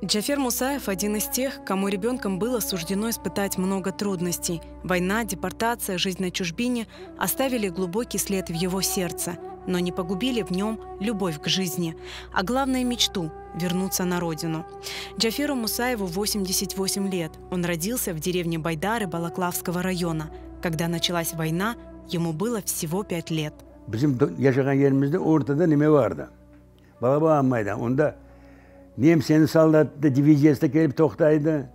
Джафер Мусаев один из тех, кому ребенком было суждено испытать много трудностей. Война, депортация, жизнь на чужбине оставили глубокий след в его сердце, но не погубили в нем любовь к жизни, а главное мечту – вернуться на родину. Джаферу Мусаеву 88 лет. Он родился в деревне Байдары Балаклавского района. Когда началась война, ему было всего 5 лет. Bizim yaşağan yerimizde ortada neme bardı? Balaban maydan. Onda nemseniñ soldatı diviziyası da kelip toqtaydı,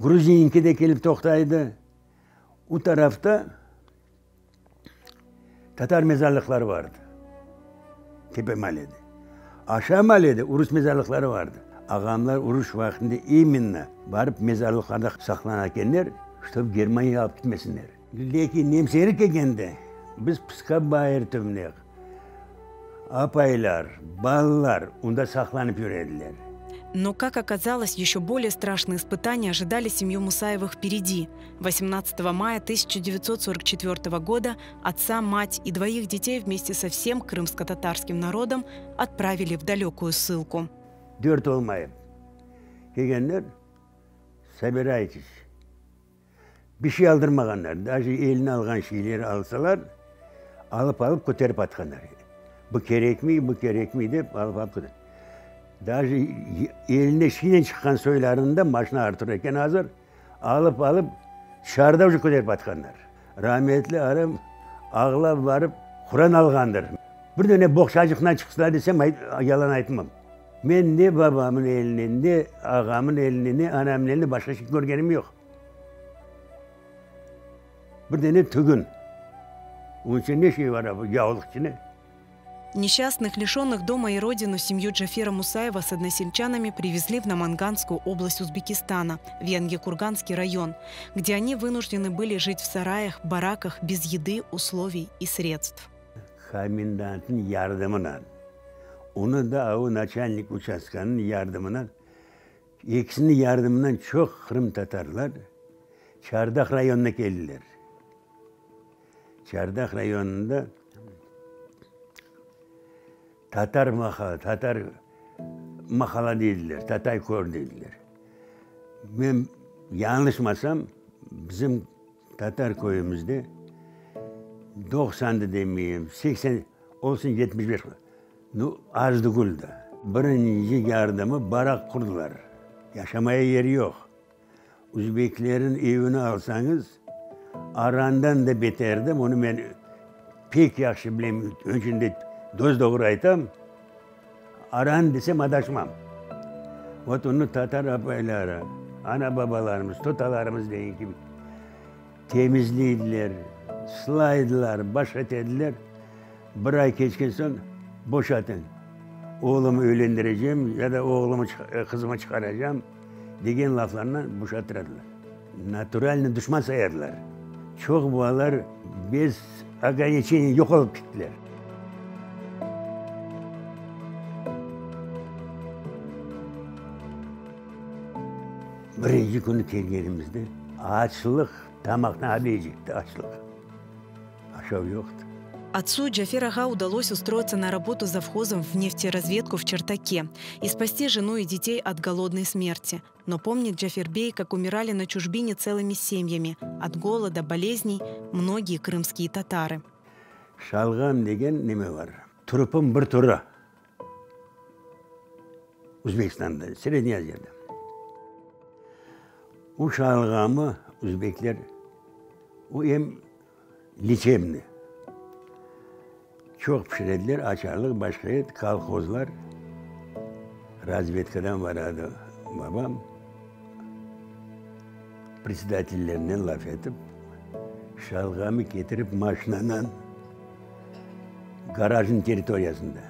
gruzinki de kelip toqtaydı. O tarafta tatar mezarlıqları vardı, tepe mallede. Aşağı mallede urus mezarlıqları vardı. Ağamlar uruş vaqtında imenno barıp mezarlıqlarda saqlana ekenler, ştob Germaniyağa alıp ketmesinler. Lâkin nemseler kelgende biz Pıska bayır tübüne apaylar, balalar onda saqlanıp yüre ediler. Но, как оказалось, еще более страшные испытания ожидали семью Мусаевых впереди. 18 мая 1944 года отца, мать и двоих детей вместе со всем крымско-татарским народом отправили в далекую ссылку. Dört olmayıp kelgenler, собирайтесь. Bir şey aldırmağanlar, daje eline alğan şeyleri alsalar, alıp-alıp köterip atqanlar. Bu kerekmey, bu kerekmey dep alıp-alıp köterip. Daje eline şeynen çıqqan soylarını da maşina artur eken azır, alıp-alıp tışarıda uje köterip atqanlar. Rametli aram ağlap barıp Quran alğandır. Bir dane boğçacıqtan çıqsılar desem yalan aytmam. Men ne babamın elinden, ne ağamın elinden, ne anamın elinden başqa şey körgenim yoq. Bir dane tügün. Onıñ içinde ne şey bar, yavlıq içinde? Несчастных, лишенных дома и родину, семью Джафера Мусаева с односельчанами привезли в Наманганскую область Узбекистана, в Янгикурганский район, где они вынуждены были жить в сараях, бараках, без еды, условий и средств. Komendantnıñ yardımınen, onı da o начальник участkanıñ yardımınen, ekisiniñ yardımınen çoq qırımtatarlar Çardaq rayonına keldiler. Çardaq rayonında Tatar mahala, Tatar mahala deydiler, Tatay kör deydiler. Men yañlışmasam, bizim Tatar köyümizde doqsandı demeyim, 80 olsun 75, nu, az degil de. Birinci yardımı barak qurdılar. Yaşamaya yeri yoq. Üzbeklerin evini alsañız, arandan da beterdi, bunı men pek yahşı bilem, onıñ içün de dos-doğru aytam, aran desem adaşmam. Vot onı tatar apayları, ana-babalarımız, totalarımız degen kibi temizleydiler, sılaydılar, baş etediler. Bir ay keçken soñ boşatıñ, oğlumı üylendirecem ya da oğlumı, qızımı çıqaracam. Degen laflarnı boşattıradılar. Naturalnıy duşman sayadılar. Çoq balalar bez ograniçeniya yoq olıp kettiler. Birinci künü kelgenimizde açlıq tamaqtan abeycekti, açlıq. Aşav yoqtı. Отцу Джафер ağa удалось устроиться на работу завхозом в нефтеразведку в Чертаке и спасти жену и детей от голодной смерти. Но помнит Джафер бей, как умирали на чужбине целыми семьями от голода, болезней многие крымские татары. Şalğam degen neme bar? Turupnıñ bir türü. Uzbekistanda, Sredney Aziyada. O şalğamı uzbekler, o em lechebnıy. Çoq pişirediler, açarlıq, başqa et, kolhozlar, razvedkadan baradı babam, predsedatellernen laf etip, şalğamı ketirip maşinanan garajnıñ territoriyasında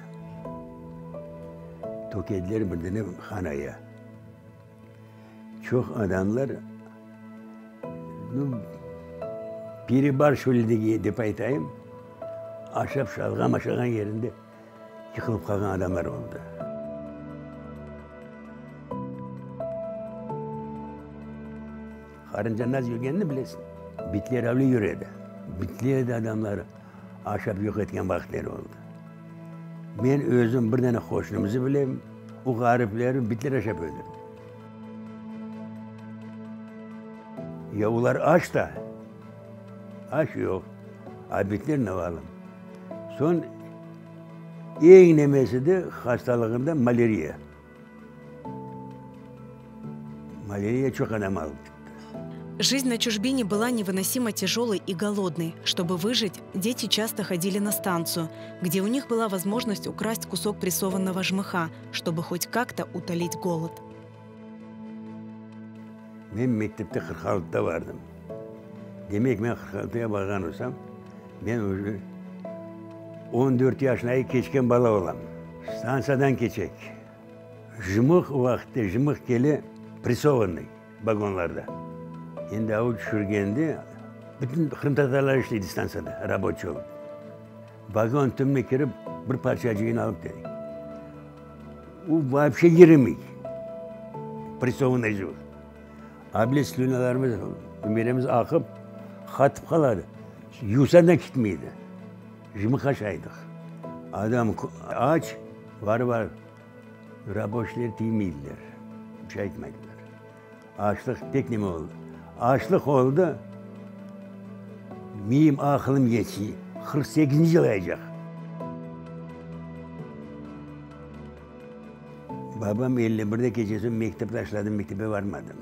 tökediler bir dane hanaya. Çoq adamlar, nu, perebarşivali dep aytayım, aşap, şalğam aşağan yerinde yıqılıp qalğan adamlar oldı. Qarınca naz yürgenini bilesiñ. Bitler avle yüredi. Bitler de adamlar aşap yoq etken vaqıtları oldı. Men özüm bir dane qoşnumızı bilem. O ğariplerni bitler aşap öldürdi. Ya olar aç da, aş yoq, a bitler ne valım. Soñ eñ nemesi de hastalığında malâriya. Malâriya çoq adam alıp ketti. Жизнь на чужбине была невыносимо тяжелой и голодной. Чтобы выжить, дети часто ходили на станцию, где у них была возможность украсть кусок прессованного жмыха, чтобы хоть как-то утолить голод. Men mektepte 46-da bardım. Demek men 46-ğa barğan olsam, men уже 14 yaşına keçken bala olam. Stansiyadan keçek. Jmıq vaqıtta, jmıq kele pressovanный vagonlarda. Endi avu tüşürgende bütün qırımtatarlar işleydi stansiyada, raboçiy olıp. Vagon tübüne kirip bir parçacığını alıp dedik. O вообще yürümey. Pressovanный jmıq. Able slünalarımız, ümeremiz aqıp, qatıp qaladı. Yuvsan da ketmeydi. Jmıq aşaydıq. Adam aç, var-var. Raboçiler tiymeydiler, bir şey aytmaydılar. Açlıq pek neme oldı. Açlıq oldı, miyim, aqılım yetmey. 48-nci yıl ayacaq. Babam 51-de keçen soñ mektep taşladım, mektepke barmadım.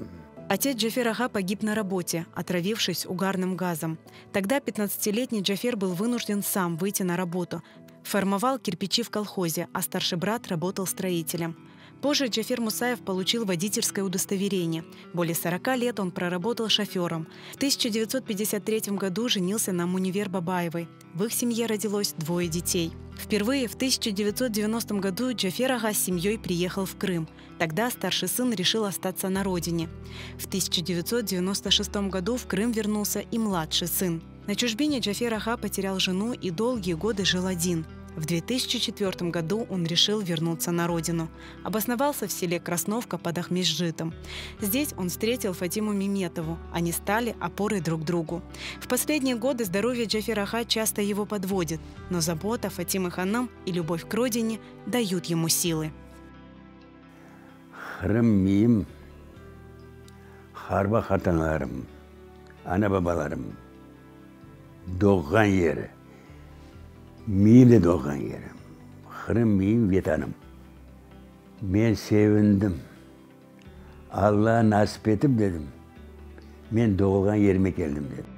Отец Джафер ağa погиб на работе, отравившись угарным газом. Тогда 15-летний Джафер был вынужден сам выйти на работу. Формовал кирпичи в колхозе, а старший брат работал строителем. Позже Джафер Мусаев получил водительское удостоверение. Более 40 лет он проработал шофером. В 1953 году женился на Мунивер Бабаевой. В их семье родилось двое детей. Впервые в 1990 году Джафер ağa с семьей приехал в Крым. Тогда старший сын решил остаться на родине. В 1996 году в Крым вернулся и младший сын. На чужбине Джафер ağa потерял жену и долгие годы жил один. В 2004 году он решил вернуться на родину. Обосновался в селе Красновка под Акмесджитом. Здесь он встретил Фатиму Меметову. Они стали опорой друг другу. В последние годы здоровье Джафер ağa часто его подводит, но забота Фатимы hanım и любовь к родине дают ему силы. Qırım menim, qarba qartanalarım, ana babalarım doğğan yeri. Menim de doğğan yerim. Qırım menim vetanım. Men sevindim. Alla nasip etip dedim. Men doğulğan yerime keldim dedim.